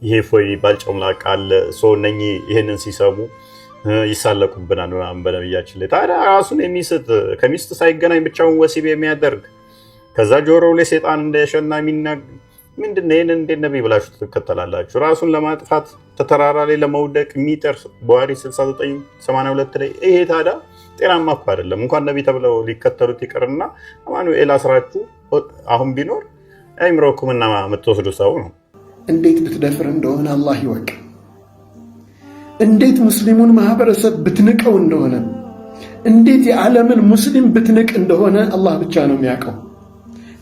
ይሄ እፎይ የሚባል ጨምላቃ አለ። So እነኚህ ይህንን ሲሰሙ ይሳለቁብናል ምናምን በነብያችን ላይ። ታዲያ ራሱን የሚስት፣ ከሚስት ሳይገናኝ ብቻውን ወሲብ የሚያደርግ፣ ከዛ ጆሮው ላይ ሴጣን እንደሸና የሚናገር ምንድን ነው? ይህንን እንዴት ነቢይ ብላችሁ ትከተላላችሁ? ራሱን ለማጥፋት ተተራራ ላይ ለመውደቅ የሚጥር፣ ቡሃሪ 6982 ላይ። ይሄ ታዲያ ጤናማ እኮ አይደለም። እንኳን ነቢይ ተብለው ሊከተሉት ይቅርና አማኑኤል አስራችሁ አሁን ቢኖር የአእምሮ ሕክምና የምትወስዱ ሰው ነው። እንዴት ብትደፍር እንደሆነ አላህ ይወቅ። እንዴት ሙስሊሙን ማህበረሰብ ብትንቀው እንደሆነ፣ እንዴት የዓለምን ሙስሊም ብትንቅ እንደሆነ አላህ ብቻ ነው የሚያውቀው።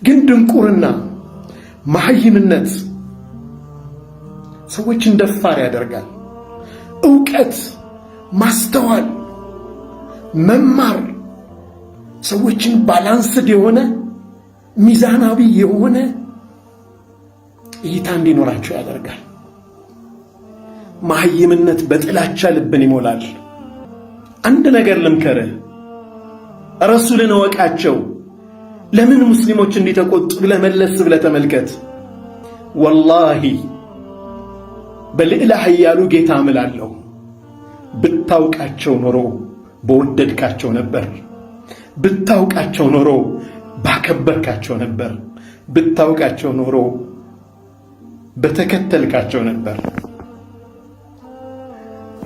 ግን ድንቁርና፣ መሐይምነት ሰዎችን ደፋር ያደርጋል። እውቀት፣ ማስተዋል፣ መማር ሰዎችን balanced የሆነ፣ ሚዛናዊ የሆነ እይታ እንዲኖራቸው ያደርጋል። መሐይምነት በጥላቻ ልብን ይሞላል። አንድ ነገር ልምከርህ፣ ረሱልን እወቃቸው። ለምን ሙስሊሞች እንዲተቆጡ ብለህ መለስ ብለህ ተመልከት። ወላሂ በልዕለ ኃያሉ ጌታ እምላለሁ፣ ብታውቃቸው ኖሮ በወደድካቸው ነበር። ብታውቃቸው ኖሮ ባከበርካቸው ነበር። ብታውቃቸው ኖሮ በተከተልካቸው ነበር።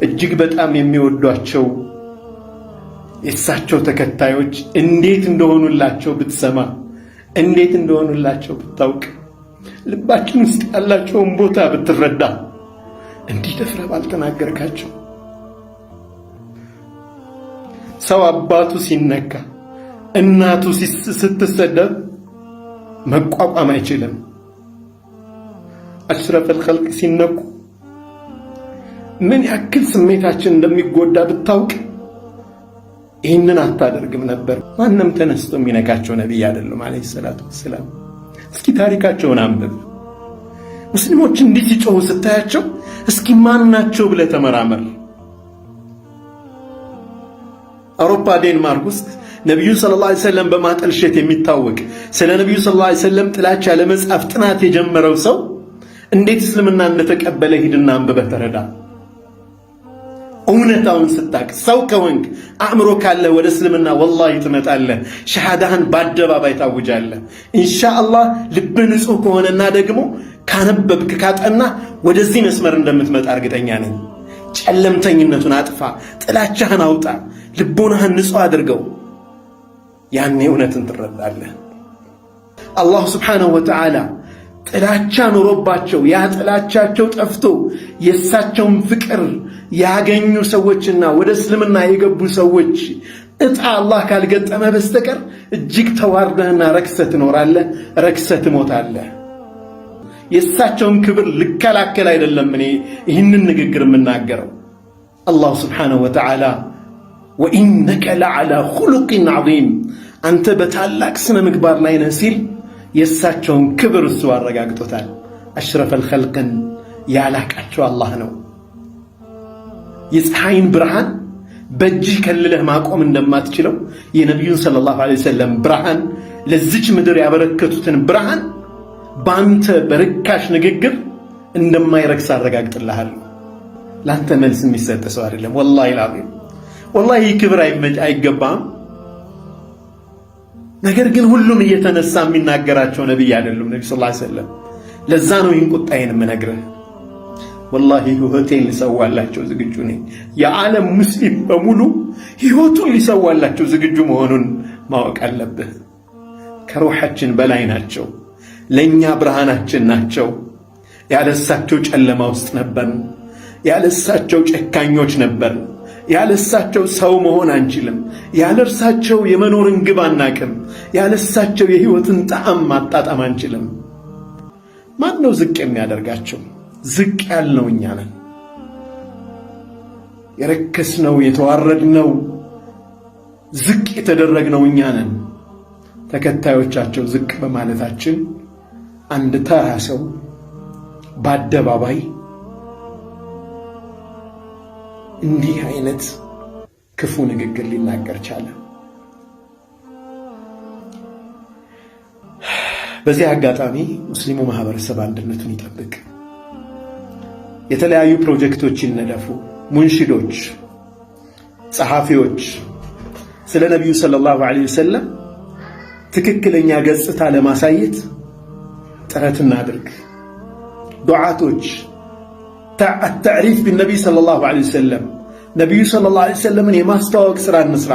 እጅግ በጣም የሚወዷቸው የእሳቸው ተከታዮች እንዴት እንደሆኑላቸው ብትሰማ፣ እንዴት እንደሆኑላቸው ብታውቅ፣ ልባችን ውስጥ ያላቸውን ቦታ ብትረዳ እንዲህ ደፍረህ ባልተናገርካቸው። ሰው አባቱ ሲነካ፣ እናቱ ስትሰደብ መቋቋም አይችልም። أشرف الخلق ሲነኩ ምን ያክል ስሜታችን እንደሚጎዳ ብታውቅ ይህንን አታደርግም ነበር። ማንም ተነስቶ የሚነካቸው ነቢይ አይደሉም عليه الصلاة والسلام። እስኪ ታሪካቸውን አንብብ። ሙስሊሞች እንዲህ ሲጮሁ ስታያቸው እስኪ ማን ናቸው ብለህ ተመራመር። አውሮፓ ዴንማርክ ውስጥ ነቢዩ صلى الله عليه وسلم በማጠልሸት የሚታወቅ፣ ስለ ነቢዩ صلى الله عليه وسلم ጥላቻ ለመጻፍ ጥናት የጀመረው ሰው እንዴት እስልምና እንደተቀበለ ሂድና አንብበህ ተረዳ። እውነታውን ስታቅ፣ ሰው ከወንክ፣ አእምሮ ካለ ወደ እስልምና ወላሂ ትመጣለህ። ሸሃዳህን በአደባባይ ታውጃለህ። ኢንሻአላህ ልብህ ንጹህ ከሆነና ደግሞ ካነበብክ፣ ካጠና ወደዚህ መስመር እንደምትመጣ እርግጠኛ ነኝ። ጨለምተኝነቱን አጥፋ፣ ጥላቻህን አውጣ፣ ልቦናህን ንጹህ አድርገው። ያኔ እውነትን ትረዳለህ። አላሁ ስብሓነሁ ወተዓላ ጥላቻ ኖሮባቸው ያ ጥላቻቸው ጠፍቶ የእሳቸውን ፍቅር ያገኙ ሰዎችና ወደ እስልምና የገቡ ሰዎች እጣ አላህ ካልገጠመ በስተቀር እጅግ ተዋርደህና ረክሰህ ትኖራለህ፣ ረክሰህ ትሞታለህ። የእሳቸውን ክብር ልከላከል አይደለም እኔ ይህንን ንግግር የምናገረው። አላሁ ስብሓነሁ ወተዓላ وإنك لعلى خلق عظيم፣ አንተ በታላቅ ስነ ምግባር ላይ ነህ ሲል የእሳቸውን ክብር እሱ አረጋግጦታል። أشرف الخلق ን ያላቃቸው አላህ ነው። የፀሐይን ብርሃን በእጅህ ከልለህ ማቆም እንደማትችለው የነቢዩን صلى الله عليه وسلم ብርሃን፣ ለዚች ምድር ያበረከቱትን ብርሃን በአንተ በርካሽ ንግግር እንደማይረክስ አረጋግጥልሃለሁ። ለአንተ መልስ የሚሰጥ ሰው አይደለም። والله العظيم ወላሂ ይህ ክብር አይገባም። ነገር ግን ሁሉም እየተነሳ የሚናገራቸው ነቢይ አይደሉም ነቢ صلى الله عليه وسلم። ለዛ ነው ይህን ቁጣዬን የምነግርህ። ወላሂ ህይወቴን ልሰዋላቸው ዝግጁ ነኝ። የዓለም ሙስሊም በሙሉ ህይወቱን ሊሰዋላቸው ዝግጁ መሆኑን ማወቅ አለብህ። ከሩሓችን በላይ ናቸው። ለእኛ ብርሃናችን ናቸው። ያለሳቸው ጨለማ ውስጥ ነበርን። ያለሳቸው ጨካኞች ነበርን። ያለሳቸው ሰው መሆን አንችልም። ያለ እርሳቸው የመኖርን ግብ አናቅም። ያለሳቸው የህይወትን ጣዕም ማጣጣም አንችልም። ማን ነው ዝቅ የሚያደርጋቸው? ዝቅ ያልነው እኛ ነን። የረከስነው፣ የተዋረድነው፣ ዝቅ የተደረግነው እኛ ነን። ተከታዮቻቸው ዝቅ በማለታችን አንድ ተራ ሰው በአደባባይ እንዲህ አይነት ክፉ ንግግር ሊናገር ቻለ። በዚህ አጋጣሚ ሙስሊሙ ማህበረሰብ አንድነቱን ይጠብቅ። የተለያዩ ፕሮጀክቶች ይነደፉ። ሙንሽዶች፣ ጸሐፊዎች ስለ ነቢዩ صلى الله عليه وسلم ትክክለኛ ገጽታ ለማሳየት ጥረት እናድርግ። ዱዓቶች التعريف بالنبي صلى الله عليه وسلم ነቢዩ صلى الله عليه وسلم ን የማስተዋወቅ ሥራ እንስራ።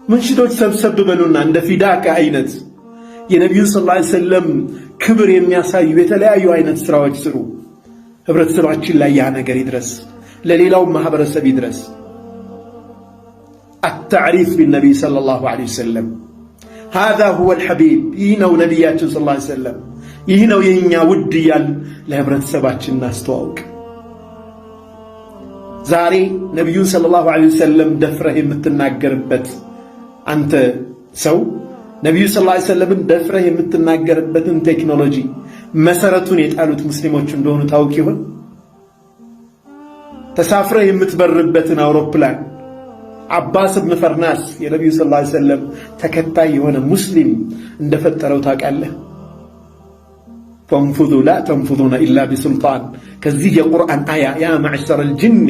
ሙንሽዶች ሰብሰብ በሉና እንደ ፊዳካ አይነት የነቢዩ صلى الله عليه وسلم ክብር የሚያሳዩ የተለያዩ አይነት ስራዎች ስሩ። ህብረተሰባችን ላይ ያ ነገር ይድረስ፣ ለሌላውም ማህበረሰብ ይድረስ። التعريف بالنبي صلى الله عليه وسلم هذا هو الحبيب፣ ይህ ነው ነቢያችን صلى الله عليه وسلم፣ ይህ ነው የእኛ ውድ እያልን ለህብረተሰባችን እናስተዋውቅ። ዛሬ ነቢዩን صلى الله عليه وسلم ደፍረህ የምትናገርበት አንተ ሰው ነቢዩ صلى الله عليه وسلم ን ደፍረህ የምትናገርበትን ቴክኖሎጂ መሰረቱን የጣሉት ሙስሊሞች እንደሆኑ ታውቅ ይሆን? ተሳፍረህ የምትበርበትን አውሮፕላን አባስ ብን ፈርናስ የነቢዩ صلى الله عليه وسلم ተከታይ የሆነ ሙስሊም እንደፈጠረው ታውቃለህ? فانفذوا لا تنفذون إلا بسلطان። ከዚህ የቁርአን አያ يا معشر الجن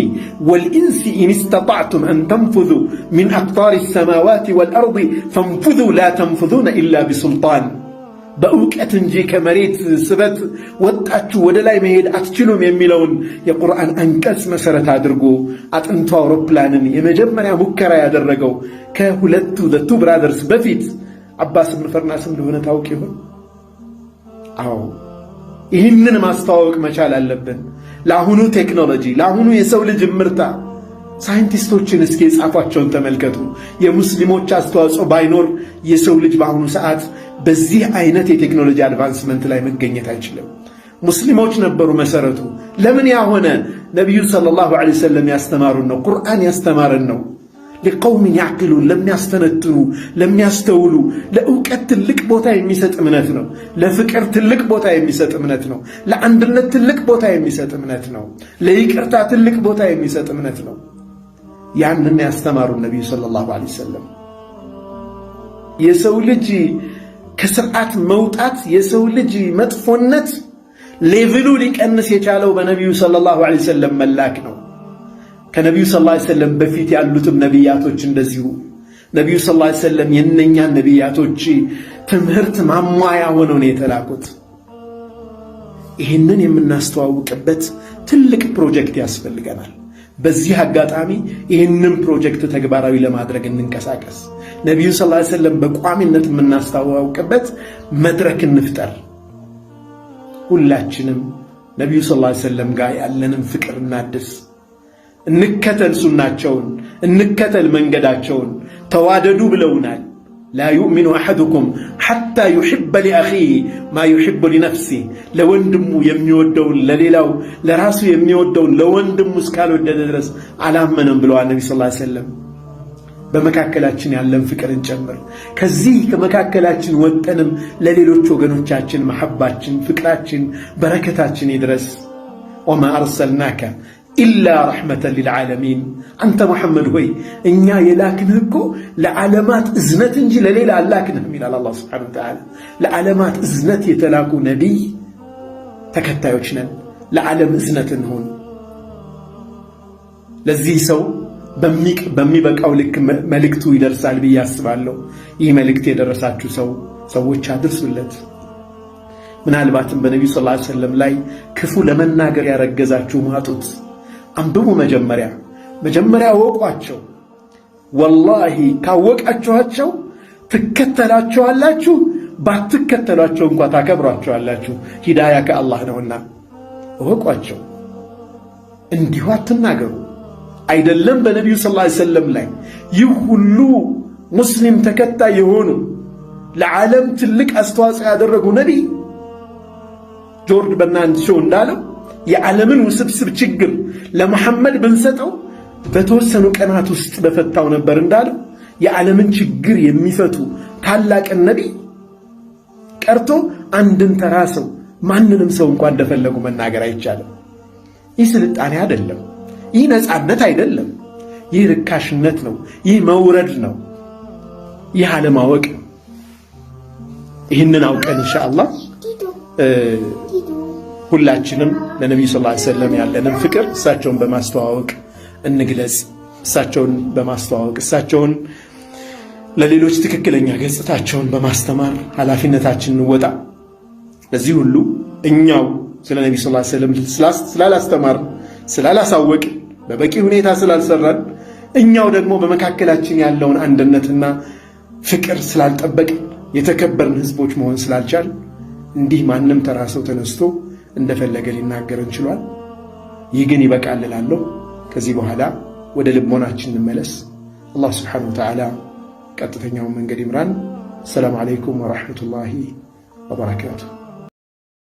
والإنس إن استطعتم أن تنفذوا من أقطار السماوات والأرض فانفذوا لا تنفذون إلا بسلطان። በእውቀት እንጂ ከመሬት ስበት ወጣችሁ ወደ ላይ መሄድ አትችሉም የሚለውን የቁርአን አንቀጽ መሰረት አድርጎ አጥንቶ አውሮፕላንን የመጀመሪያ ሙከራ ያደረገው ከሁለቱ two brothers በፊት አባስ ብን ፈርናስ እንደሆነ ታውቅ ይሆን? አዎ። ይህንን ማስተዋወቅ መቻል አለብን። ለአሁኑ ቴክኖሎጂ፣ ለአሁኑ የሰው ልጅ እምርታ ሳይንቲስቶችን እስኪ የጻፏቸውን ተመልከቱ። የሙስሊሞች አስተዋጽኦ ባይኖር የሰው ልጅ በአሁኑ ሰዓት በዚህ አይነት የቴክኖሎጂ advancement ላይ መገኘት አይችልም። ሙስሊሞች ነበሩ መሰረቱ። ለምን ያ ሆነ? ነቢዩ صلى الله عليه وسلم ያስተማሩን ነው። ቁርአን ያስተማረን ነው። لقوم يعقلون ለሚያስተነትኑ፣ ለሚያስተውሉ፣ ለእውቀት ትልቅ ቦታ የሚሰጥ እምነት ነው። ለፍቅር ትልቅ ቦታ የሚሰጥ እምነት ነው። ለአንድነት ትልቅ ቦታ የሚሰጥ እምነት ነው። ለይቅርታ ትልቅ ቦታ የሚሰጥ እምነት ነው። ያንን ያስተማሩን ነቢዩ صلى الله عليه وسلم። የሰው ልጅ ከስርዓት መውጣት የሰው ልጅ መጥፎነት level ኡ ሊቀንስ የቻለው በነቢዩ صلى الله عليه وسلم መላክ ነው። ከነቢዩ صلى الله عليه وسلم በፊት ያሉትም ነቢያቶች እንደዚሁ። ነቢዩ صلى الله عليه وسلم የእነኛን ነቢያቶች ትምህርት ማሟያ ሆነው ነው የተላኩት። ይህንን የምናስተዋውቅበት ትልቅ ፕሮጀክት ያስፈልገናል። በዚህ አጋጣሚ ይህንን ፕሮጀክት ተግባራዊ ለማድረግ እንንቀሳቀስ። ነቢዩ صلى الله عليه وسلم በቋሚነት የምናስተዋውቅበት መድረክ እንፍጠር። ሁላችንም ነቢዩ صلى الله عليه وسلم ጋር ያለንን ፍቅር እናድስ። እንከተል ሱናቸውን፣ እንከተል መንገዳቸውን። ተዋደዱ ብለውናል። لا يؤمن أحدكم حتى يحب لأخيه ما يحب لنفسه። ለወንድሙ የሚወደውን ለሌላው ለራሱ የሚወደውን ለወንድሙ እስካልወደደ ድረስ አላመነም ብለዋል ነቢ صلى الله عليه وسلم። በመካከላችን ያለን ፍቅር እንጨምር። ከዚህ ከመካከላችን ወጠንም ለሌሎች ወገኖቻችን መሐባችን፣ ፍቅራችን፣ በረከታችን ይድረስ። وما أرسلناك إلا رحمة للعالمين። አንተ ሙሐመድ ሆይ እኛ የላክንህ እኮ ለዓለማት እዝነት እንጂ ለሌላ አላክንህም ይላል አላህ سبحانه وتعالى። ለዓለማት እዝነት የተላኩ ነቢይ ተከታዮች ነን። ለዓለም እዝነት እንሁን። ለዚህ ሰው በሚበቃው ልክ መልእክቱ ይደርሳል ብዬ አስባለሁ። ይህ መልእክት የደረሳችሁ ሰዎች አድርሱለት። ምናልባትም በነቢዩ صلى الله عليه وسلم ላይ ክፉ ለመናገር ያረገዛችሁ ማጡት አንብቡ። መጀመሪያ መጀመሪያ እወቋቸው። والله ካወቃችኋቸው ትከተላቸዋላችሁ፣ ባትከተሏቸው እንኳ ታከብሯቸዋላችሁ። ሂዳያ ከአላህ ነውና እወቋቸው። እንዲሁ አትናገሩ። አይደለም በነቢዩ صلى الله عليه وسلم ላይ ይህ ሁሉ ሙስሊም ተከታይ የሆኑ ለዓለም ትልቅ አስተዋጽኦ ያደረጉ ነቢይ ጆርጅ በርናርድ ሾው እንዳለው የዓለምን ውስብስብ ችግር ለመሐመድ ብንሰጠው በተወሰኑ ቀናት ውስጥ በፈታው ነበር እንዳለው የዓለምን ችግር የሚፈቱ ታላቅን ነቢይ ቀርቶ አንድን ተራ ሰው ማንንም ሰው እንኳን እንደፈለጉ መናገር አይቻልም። ይህ ስልጣኔ አይደለም። ይህ ነፃነት አይደለም። ይህ ርካሽነት ነው። ይህ መውረድ ነው። ይህ አለማወቅ ነው። ይህንን አውቀን ኢንሻአላህ ሁላችንም ለነቢዩ ስ ሰለም ያለንን ፍቅር እሳቸውን በማስተዋወቅ እንግለጽ። እሳቸውን በማስተዋወቅ፣ እሳቸውን ለሌሎች ትክክለኛ ገጽታቸውን በማስተማር ኃላፊነታችንን እንወጣ። ለዚህ ሁሉ እኛው ስለ ነቢ ስ ሰለም ስላላስተማርን፣ ስላላሳወቅን፣ በበቂ ሁኔታ ስላልሰራን፣ እኛው ደግሞ በመካከላችን ያለውን አንድነትና ፍቅር ስላልጠበቅን፣ የተከበርን ህዝቦች መሆን ስላልቻል እንዲህ ማንም ተራ ሰው ተነስቶ እንደፈለገ ሊናገረን ችሏል። ይህ ግን ይበቃል እላለሁ። ከዚህ በኋላ ወደ ልቦናችን እንመለስ። አላህ ስብሓነሁ ወተዓላ ቀጥተኛውን መንገድ ይምራን። ሰላም ዓለይኩም ወረሕመቱላሂ ወበረካቱ።